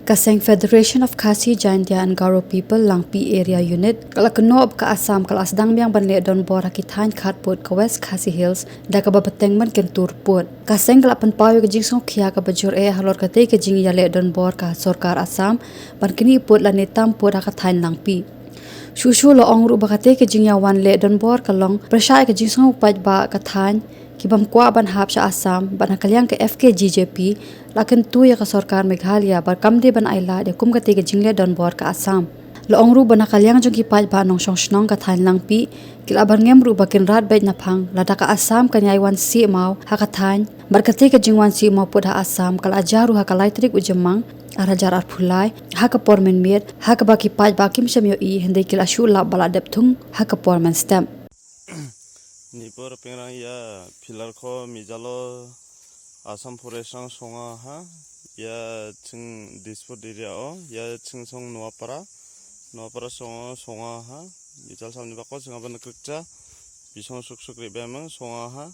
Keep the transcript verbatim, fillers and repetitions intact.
Ka seng Federation of Khasi Jaintia and Garo People Langpih Area Unit ka la kynnoh ba ka Assam ka la sdang biang ban leh donbor ha ki thaiñ khatpud ka West Khasi Hills da kaba bteng ban kyntur pud. Ka seng ka la pynpaw ïa ka jingsngewkhia kaba jur eh halor katei ka jingïaleh donbor ka sorkar Assam ban knieh pud lane tam pud ha ka thaiñ Langpih. Shuh shuh la ong ruh ba katei ka jingïawan leh donbor ka long pyrshah ïa ka jingsngew paidbah ka thaiñ ki bym kwah ban hap sha Assam, bad na ka liang ka F K G J P la kyntu ïa ka sorkar Meghalaya ba kam dei ban ailad ïa kum katei ka jingleh donbor ka Assam. La ong ruh ba na ka liang jong ki paidbah nongshong shnong ka thaiñ Langpih ki la byrngem ruh ba kin rat beit naphang lada ka Assam kan ïai wan sih maw ha ka thaiñ, bad katei ka jingwan sih maw pud ha Assam ka la jia ruh ha ka lai tarik u Jymmang ar hajar arphew lai ha ka por mynmiet, ha kaba ki paidbah kim shym ïohi, hynrei ki la shu lap ba la dep thung ha ka por mynstep. Nipor pengrang ïa pilar kho mijalo Assam Forest rang songa ha, ïa ching Dispur diria o, ïa ching song Noapara, Noapara songa, songa ha, mijal sam ni bako ching aban krikcha, bisong suk suk ri bemang songa ha,